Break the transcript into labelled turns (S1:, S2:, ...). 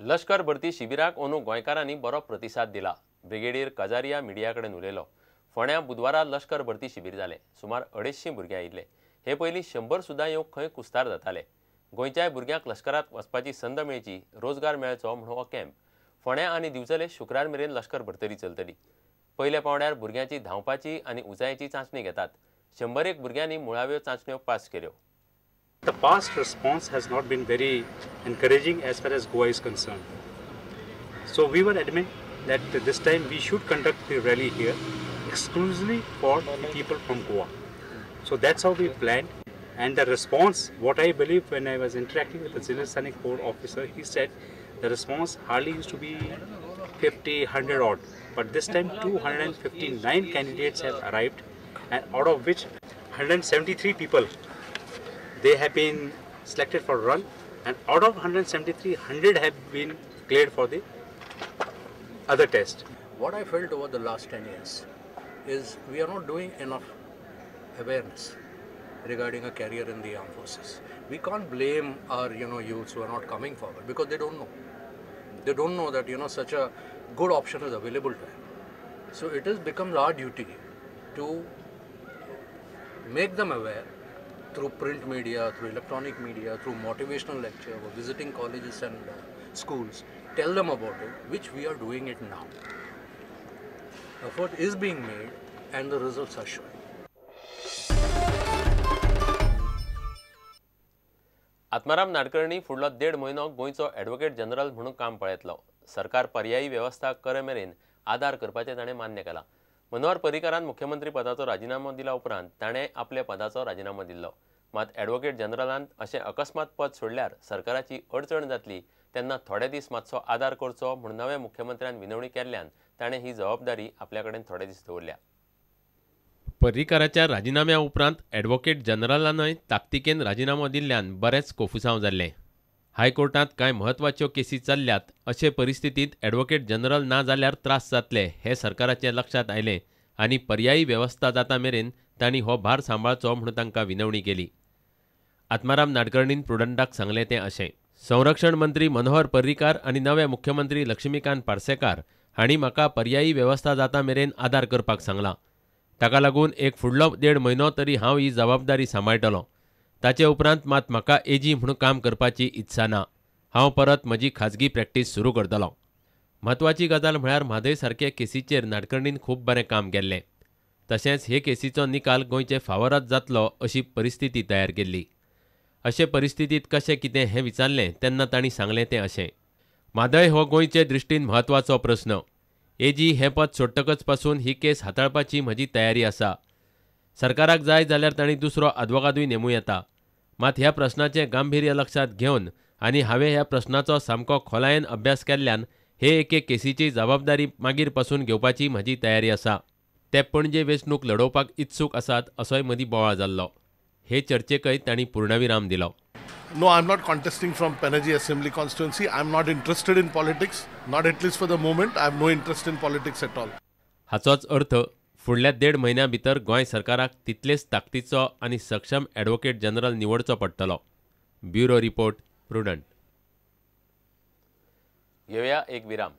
S1: लश्कर भरती शिबिराक अंदू गोंयकारांनी बरो प्रतिसाद दिला. ब्रिगेडियर कजारिया मिडिया कडेन उलयलो. फोंड्यां बुधवारा लश्कर भरती शिबीर जालें. सुमार 250 भुरगीं आयिल्ले. हे पयलीं 100 सुद्दां येवंक खंय कुस्तार जाताले. गोंयच्याय भुरग्यांक लश्करांत वचपाची संद मेळची, रोजगार मेळचो म्हूण हो कॅम्प. फोंड्यां आनी दिवचले शुक्रार मेरेन लश्कर भरतरी चलतली. पयल्या पांवड्यार भुरग्यांची धांवपाची आनी उंचायेची चांचणी घेतात. 101 भुरग्यांनी मुळाव्यो चांचण्यो पास केल्यो.
S2: The past response has not been very encouraging as far as Goa is concerned. So we were adamant that this time we should conduct the rally here exclusively for the people from Goa. So that's how we planned, and the response, what I believe when I was interacting with the Zilla Sainik Corps officer, he said the response hardly used to be 50, 100 odd, but this time 259 candidates have arrived, and out of which 173 people, they have been selected for run, and out of 173, 100 have been cleared for the other test.
S3: What I felt over the last 10 years is we are not doing enough awareness regarding a career in the armed forces. We can't blame our youths who are not coming forward because they don't know. They don't know that such a good option is available to them. So it has become our duty to make them aware through print media, through electronic media, through motivational lecture, or visiting colleges and schools, tell them about it, which we are doing it now. Effort is being made and the results are showing.
S1: Atmaram Nadkarni फुडलो 1.5 म्हयनो गोंयचो advocate general म्हणून काम पळयतलो. सरकार पर्यायी वेवस्था करे मेरेन आदार करपाचें ताणें मान्य केलां. मनोहर पर्रीकारान मुख्यमंत्री पदाचो राजिनामो दिला उपरांत ताणें आपल्या पदाचो राजिनामो दिल्लो. मात ॲडव्होकेट जनरलान अशें अकस्मात पद सोडल्यार सरकाराची अडचण जातली तेन्ना थोडे दीस मातसो आदार करचो म्हूण नव्या मुख्यमंत्र्यान विनवणी केल्ल्यान ताणें ही जबाबदारी आपल्या कडेन थोडे दीस दवरल्या. पर्रीकाराच्या राजिनाम्या उपरांत ॲडव्होकेट जनरलानय ताकतिकेन राजिनामो दिल्ल्यान बरेंच कोफुसांव जाल्लें. हायकोर्टांत कांय म्हत्वाच्यो केसी चल्ल्यात अशे परिस्थितींत ॲडव्होकेट जनरल ना जाल्यार त्रास जातले हें सरकाराच्या लक्षांत आयलें आनी पर्यायी वेवस्था जाता मेरेन तांणी हो भार सांबाळचो म्हूण तांकां विनवणी केली. आत्माराम नाडकर्णीन प्रुडंटाक सांगलें तें अशें. संरक्षण मंत्री मनोहर पर्रीकार आनी नवे मुख्यमंत्री लक्ष्मीकांत पार्सेकार हांणी म्हाका पर्यायी वेवस्था जाता मेरेन आदार करपाक सांगलां. ताका लागून एक फुडलो 1.5 म्हयनो तरी हांव ही जबाबदारी सांबाळटलो. ताचे उपरांत मात म्हाका एजी म्हणून काम करपाची इत्सा ना. हांव परत म्हजी खाजगी प्रॅक्टीस सुरू करतलो. म्हत्वाची गजाल म्हळ्यार म्हादय सारके केसीचेर नाडकर्णीन खूब बरें काम केल्लें. तशेंच हे केसीचो निकाल गोंयचे फावराद जातलो अशी परिस्थिती तयार केल्ली. अशे परिस्थितींत कशें कितें हें विचारलें तेन्ना तांणी सांगलें तें अशें. म्हादय हो गोंयचे दृश्टीन म्हत्वाचो प्रस्न. एजी हें पद सोडटकच पासून ही केस हाताळपाची म्हजी तयारी आसा. सरकाराक जाय जाल्यार तांणी दुसरो आदवोगादूय नेमूं येता. मात ह्या प्रश्नाचें गांभीर्य लक्षांत घेवन आनी हांवें ह्या प्रश्नाचो सामको खोलायेन अभ्यास केल्ल्यान हे एके केसीची जबाबदारी मागीर पासून घेवपाची म्हजी तयारी आसा. ते पणजे वेंचणूक लडोवपाक इत्सूक आसात असोय मदीं बोवाळ जाल्लो. हे चर्चेकय तांणी पूर्णविराम दिलो.
S4: No, I'm not contesting from Panaji Assembly constituency. I'm not interested in politics, not at least for the moment. I have no interest in politics at all.
S1: हाचोच अर्थ फुडल्या 1.5 म्हयन्या भितर गोंय सरकाराक तितलेच ताकदीचो आनी सक्षम ॲडव्होकेट जनरल निवडचो पडटलो. Bureau report, Prudent. घेवया एक विराम.